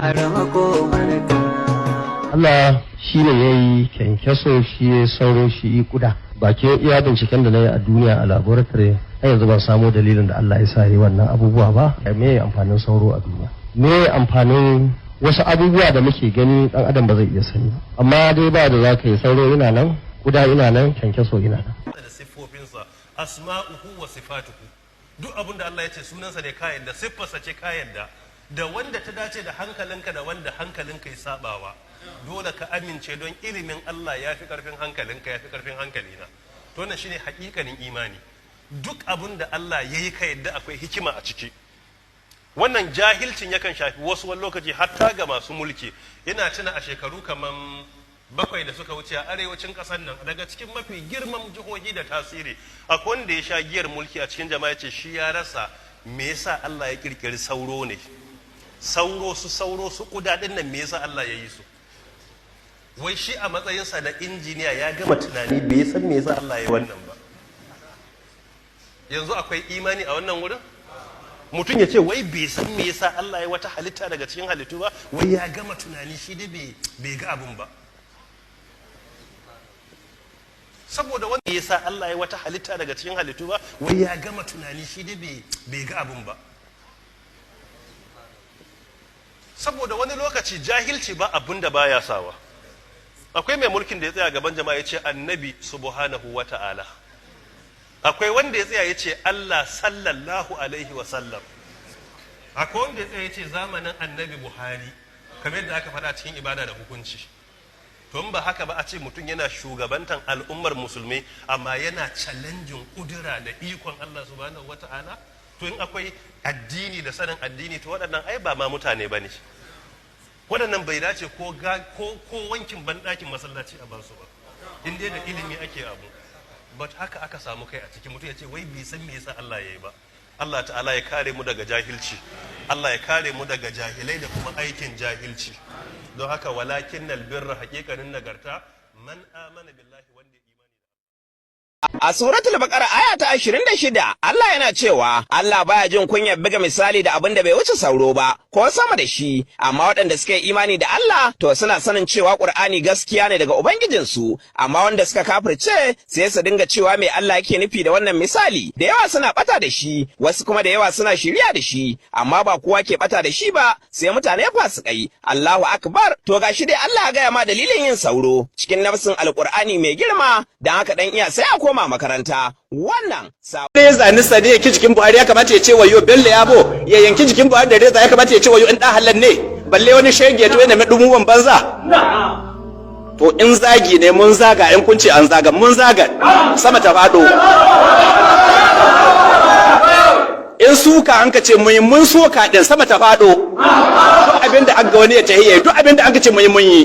Har makomarka. Allah shi ne ya yi kyankyaso, shi ya sauro, shi yi kuda. Bakin iya binciken da na yi a duniya a laboratory, har yanzu ban samo dalilin da Allah ya sa yi wannan abubuwa ba. Me amfanin sauro a duniya? Me amfanin wasu abubuwa da muke gani dan adam ba zai iya sani ba? Amma dai ba da za ka yi, sauro ina nan, kuda ina nan, kyankyaso ina nan. Da siffofinsa, asma'uhu wa sifatuhu, duk abin da Allah ya ce sunansa ne ka yadda, siffarsa ce ka yadda, da wanda ta dace da hankalinka da wanda hankalinka ya sabawa, dole ka amince, don ilimin Allah ya fi karfin hankalinka, ya fi karfin hankalina. To wannan shine hakikanin imani. Duk abin da Allah ya yi, ka yadda akwai hikima a ciki. Wannan jahilcin yakan shafi wasu wani lokaci, hatta ga masu mulki. Ina tuna a shekaru kaman 7 da suka wuce, a arewacin ƙasar nan, daga cikin mafi girman jihohi da tasiri, akwai wanda ya sha giyar mulki a cikin jama'a ya ce shi ya rasa me yasa Allah ya kirkiri sauro ne. Sauro su, sauro su, kudaden nan, me yasa Allah ya yi su? Wai shi a matsayinsa na injiniya ya gama tunani, bai san me yasa Allah ya yi wannan ba. Yanzu akwai imani a wannan wurin? Mutum ya ce wai bai san me yasa Allah ya wata halitta daga cikin halittu ba, wai ya gama tunani, shi dai bai ga abun ba. Saboda wanda ya sa Allah ya wata halitta daga cikin halittu ba, wai ya gama tunani, shi dai bai ga abun ba. Saboda wani lokaci jahilci ba abun da baya sawa. Akwai mai mulkin da ya tsaya gaban jama'a ya ce Annabi subhanahu wa ta'ala. Akwai wanda ya tsaya ya ce Allah sallallahu alaihi wa sallam. Akwai wanda ya tsaya ya ce zamanin Annabi Buhari, kamar yadda aka faɗa cikin ibada da hukunci. To in ba haka ba, a ce mutum yana shugabantan al'ummar musulmi amma yana challenging kudura da ikon Allah subhanahu wa ta'ala, to in akwai addini da sanin addini, to waɗannan ai ba ma mutane ba ne. Waɗannan bai dace ko wankin banɗakin masallaci a basu ba, in dai da ilimi ake abu. But haka aka samu kai a cikin mutum ya ce wai bai san me yasa Allah ya yi ba. Allah ta'ala ya kare mu daga jahilci. Allah ya kare mu daga jahilai da kuma aikin jahilci. Don haka walakin albirra, hakikanin nagarta, man amana billahi, wanda ya imani. A suratul Baqara aya ta 26, Allah yana cewa Allah baya jin kunyar buga misali da abin da bai wuce sauro ba ko sama da shi, amma waɗanda suka yi imani da Allah to suna sanin cewa Qur'ani gaskiya ne daga ubangijinsu, amma wanda suka kafirce sai su dinga cewa, me Allah yake nufi da wannan misali? Da yawa suna bata da shi, wasu kuma da yawa suna shiriya da shi, amma ba kowa ke bata da shi ba sai mutane fasikai. Allahu akbar. To gashi dai Allah ya gaya ma dalilin yin sauro cikin nafsin Alqur'ani mai girma, dan haka dan iya sai a koma makaranta. Wannan Reza ni sani yanki jikin Buhari, ya kamata ya ce wayo. Bello Yabo ya yanki jikin Buhari da reza, ya kamata ya ce wayo, in dan halal ne. Balle wani shege to yana mai dumuwan banza. To in zagi ne, mun zaga. In kun ce an zaga, mun zaga, sama ta fado. In suka an ka ce mun yi, mun soka din, sama ta fado. Duk abinda an ga wani ya tahiyya, duk abinda an ka ce mun yi, mun yi.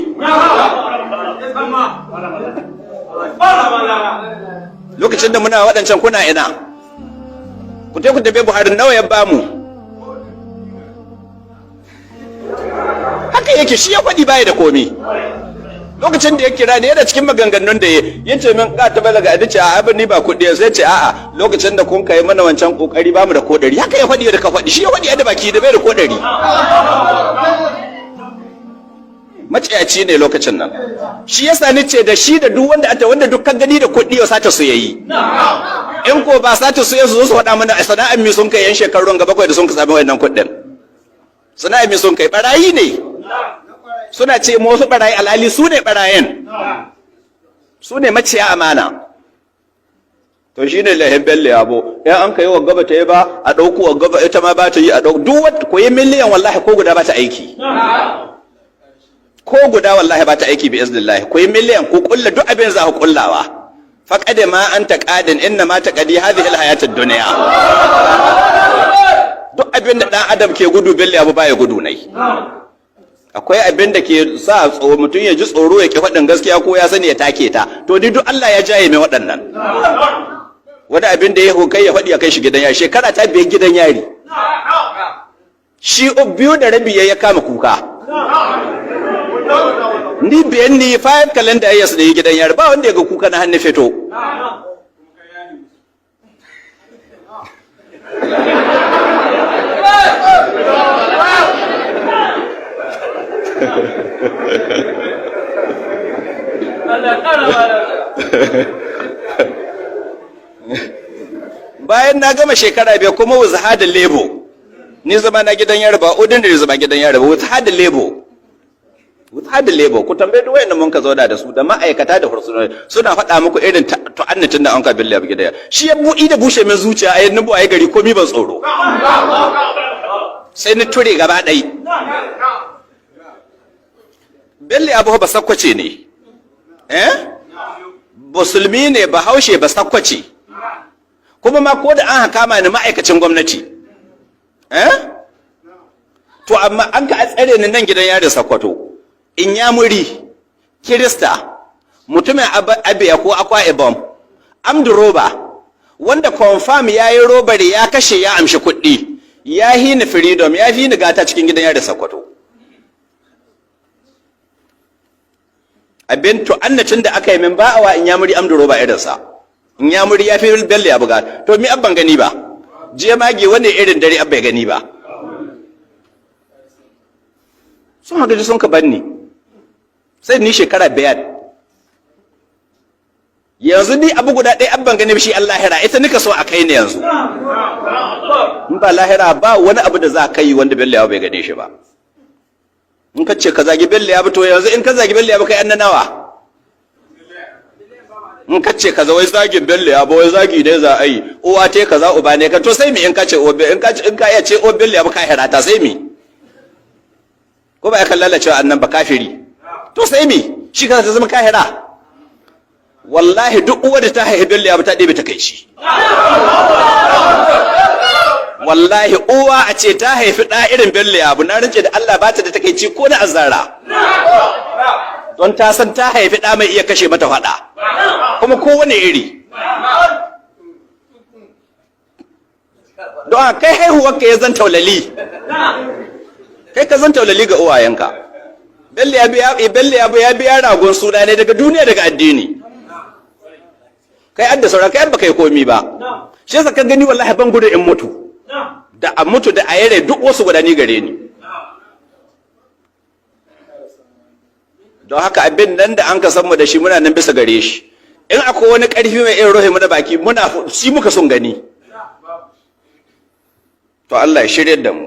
Lokacin da muna waɗancan, kuna ina? Ku te ku tafi, Buhari nawa ya bamu? Haka yake, shi ya faɗi, baya da komi. Lokacin da ya kira ne, yana cikin maganganun da ya ce min ka ta balaga ce a abin ni ba kuɗi, sai ce a'a, lokacin da kun kai mana wancan kokari bamu da kodari. Haka ya faɗi da ka faɗi, shi ya faɗi da baki da bai da kodari. Maciyaci ne lokacin nan. Shi yasa ni ce da shi da duk wanda ata wanda duk kan gani da kuɗi ya sata su yayi. In ko ba sata su su zo su faɗa mana sana'ar mi sun kai yan shekarun ga 7 da sun ka sami wannan kuɗin. Sana'ar mi sun kai? Barayi ne. Suna ce mu wasu barayi, alhali su ne barayin, su ne maciya amana. To shi ne lahin Bello Yabo. In an ka yi wa gaba ta yi ba, a ɗauko wa gaba ita ma ba ta yi, a ɗauko duk wata ko yi miliyan, wallahi ko guda ba ta aiki, ko guda wallahi ba ta aiki bi iznillahi. Ku yi miliyan, ku kulla duk abin za ku kullawa, faqad ma anta qadin, inna ma taqadi hadhihi alhayat ad-dunya. Duk abin da dan adam ke gudu, Bello Yabo baya gudu nai. Akwai abin da ke sa tsoro, mutum ya ji tsoro ya ki faɗin gaskiya ko ya sani ya take ta. To ni duk Allah ya jaye mai waɗannan. Wani abin da ya kai ya faɗi ya kai shi gidan yari, shekara ta 5 gidan yari. Shi 2.5 ya kama kuka. Ni biyan ni 5 calendar years da yi gidan yari, ba wanda ya ga kuka na hannu fito. Bayan na gama shekara 5 kuma with hard labor, ni zama na gidan yari ba ordinary zama gidan yari ba, with hard labor, with hard labor. Ku tambaye duk wayannan mun ka zauna da su, da ma'aikata da hursunoni, suna faɗa muku irin ta'annatin da an ka billa gidan. Shi ya buɗi da bushe min zuciya a yanzu a gari komi ban tsoro, sai ni ture gaba ɗai. Bello Abu ba Sakkwace ne, eh, musulmi ne, Bahaushe, ba Sakkwace. Kuma ma ko da an kama ni ma'aikacin gwamnati, eh, to amma an ka tsare ni nan gidan yari Sakkwato, Inyamuri, Kirista, mutumin Abia ko Akwa Ibom, armed robber, wanda confirm ya yi robbery, ya kashe, ya amshi kuɗi, ya hi ni freedom, ya fi ni gata cikin gidan yari Sakkwato. Abin to annacin da aka yi min ba awa Inyamuri armed robber irinsa. Inyamuri ya fi Bello ya buga. To mi abban gani ba jemage wani irin dare abba ya gani ba. Sun haka sun ka banni sai ni shekara 5. Yanzu ni abu guda ɗaya abban gani shi Allah lahira, ita nika so a kai ne yanzu. In ba lahira ba, wani abu da za ka yi wanda Bello ya bai gane shi ba. In ka ce ka zagi Bello ya, to yanzu in ka zagi Bello ya kai annanawa. In ka ce kaza, wai zagin Bello ya ba, wai zagi ne za a yi, uwa te kaza, uba ne ka, to sai mi? In ka ce obe, in ka ce, in ka iya ce o Bello ya ba, ka hirata, sai mi? Ko ba ya kan lalacewa annan ba kafiri, to sai mi? Shi ka ta zama kahira. Wallahi duk uwa da ta haihi Bello ya ba ta ɗebe ta kai shi. Wallahi uwa a ce ta haifi ɗa irin Bello ya bu, na rince da Allah ba ta da takaici ko na azara, don ta san ta haifi ɗa mai iya kashe mata faɗa, kuma kowane iri. Don kai haihuwarka ya zan taulali, kai ka zan taulali ga uwayenka. Bello ya biya, Bello ya biya biya ragon suna ne daga duniya, daga addini. Kai adda saura, kai baka yi komi ba. Shi yasa ka gani wallahi ban gudu in mutu, da a mutu da a yare duk wasu gudani gare ni. Don haka abin nan da an ka san mu da shi, muna nan bisa gare shi. In akwai wani ƙarfi mai irin rohe mu da baki, muna shi muka son gani. To Allah ya shirye da mu.